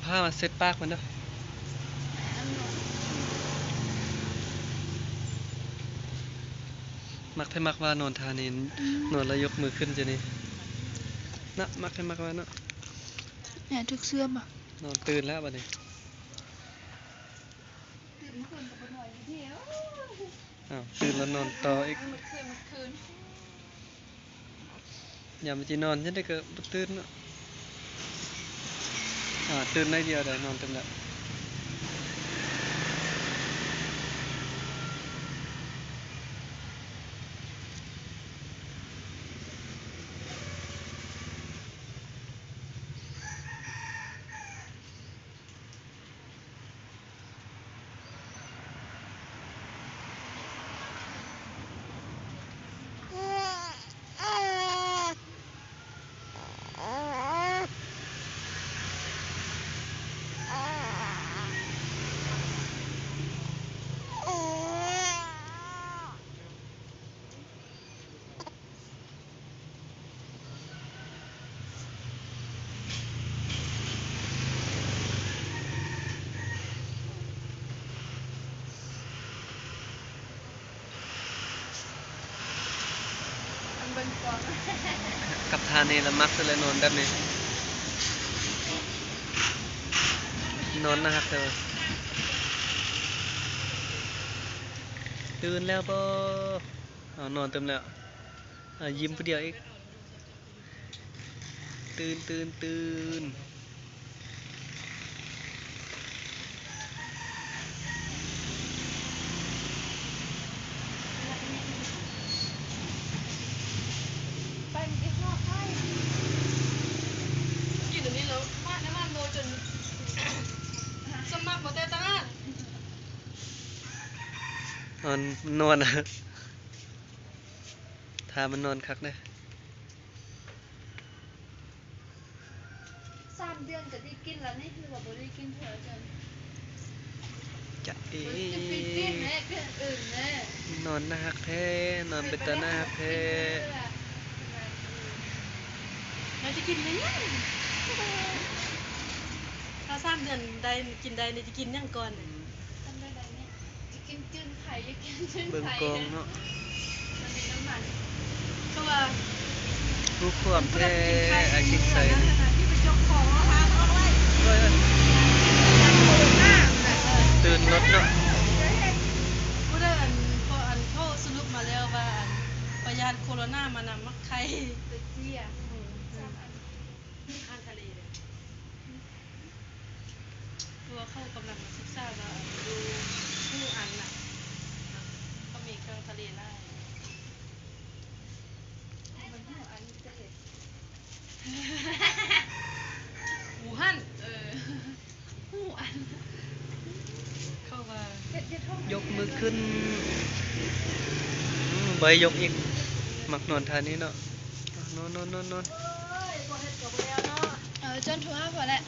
ພາມາເຊັດປາກມັນເດີ້. ມັກແທ້ມັກວ່ານອນທ່ານີ້ ນອນແລ້ວຍົກມືຂຶ້ນຈັ່ງນີ້ນະ. ມັກແທ້ມັກວ່າເນາະ. ແມ່ນ ຖືກເຊື່ອມ ນອນຕື່ນແລ້ວບັດນີ້. ຕື່ນມື້ຄືນກໍບໍ່ນອນຢູ່ເດ. ອ້າວ ຕື່ນແລ້ວນອນຕໍ່ອີກ. ມື້ຄືນ ມື້ຄືນ ຍາມມັນຊິນອນຈັ່ງໃດກໍບໍ່ຕື່ນເນາະ. ອ່າ ຕື່ນໜ້ອຍດຽວໄດ້ ນອນຕື່ມແລ້ວ. ກັບທ່ານີ້ລະມັກສຸດແລ້ວ ນອນແບບນີ້ ນອນໜ້າຮັກແທ້. ຕື່ນແລ້ວບໍ່? ເອົາ ນອນຕື່ມແລ້ວ. ອ່າ ຍິ້ມຜູ້ດຽວອີກ. ຕື່ນ ຕື່ນ ຕື່ນ. ໄປ ມັນຊິຮອດໄປ. ກິນອັນນີ້ແລ້ວ ມາ ນ້ຳມັນໂລຈົນ ສະໝັກບໍ່ແຕ່ຕະຫຼາດ. ນອນ ນອນ ຖ້າມັນນອນຄັກເດ້. ສາມເດືອນກໍໄດ້ກິນແລ້ວນີ້ ຫຼືວ່າບໍ່ໄດ້ກິນເທື່ອ ຈະເອ ນອນໜ້າຮັກແທ້ ນອນເປັນຕາໜ້າຮັກແທ້. ແລ້ວຈະກິນໄດ້ຫຍັງ? ຖ້າສາມເດືອນໄດ້ ກິນໄດ້ນີ້ ຈະກິນຫຍັງກ່ອນ? ອືມ ຈະກິນຈືນໄຂ່ ຈະກິນຈືນໄຂ່ ເບິ່ງກອງເນາະ. ມັນມີນ້ຳມັນ ຄືວ່າຮູ້ຄວາມແທ້ ອາຊິດໃສ ທີ່ໄປຈົກຂໍເອົາຫາເອົາໄວ້ ໂອ້ຍ ໂອ້ຍ ຕື່ນລົດເນາະ. ຜູ້ໃດອັນ ພໍອັນເຂົາສະຫຼຸບມາແລ້ວວ່າ ອັນ ພະຍາດໂຄໂຣນາມານຳໝາກໄຂ່ ໄປເຈຍ ອືມ ຂ້າງທະເລເດ້. ເພາະວ່າເຂົາກຳລັງສຶກສາວ່າ ຢູ່ ຮູ້ອັນນະ ເຂົາມີກາງທະເລຫຼາຍ ມັນຮູ້ອັນເສດ ຫູຫັນ ເອີ ຫູອັນ ເຂົາວ່າ ຍົກມືຂຶ້ນ ອືມ ບໍ່ໃຫ້ຍົກອີກ ມັກນອນທ່ານີ້ເນາະ. ນອນ ນອນ ນອນ ນອນ. ເອີ ຈົນທົ່ວພໍແຫຼະ.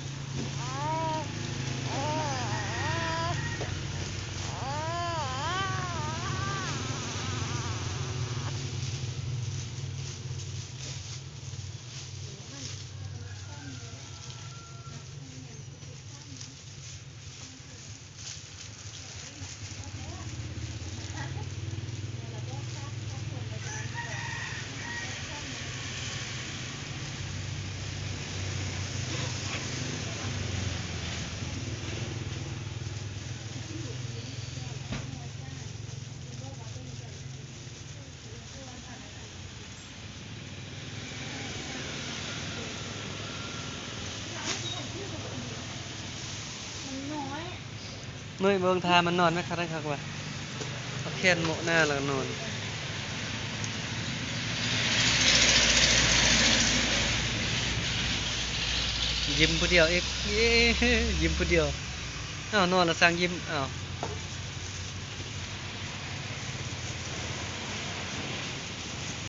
ໜ້ອຍເບິ່ງທ່າມັນນອນໄວ້ຄັກໄດ້ຄັກວ່າ ເອົາແຂນໂມະໜ້າແລ້ວນອນ ຍິ້ມຜູ້ດຽວອີກ ເຢ້ ຍິ້ມຜູ້ດຽວ. ອ້າວ ນອນແລ້ວສ້າງຍິ້ມ ອ້າວ.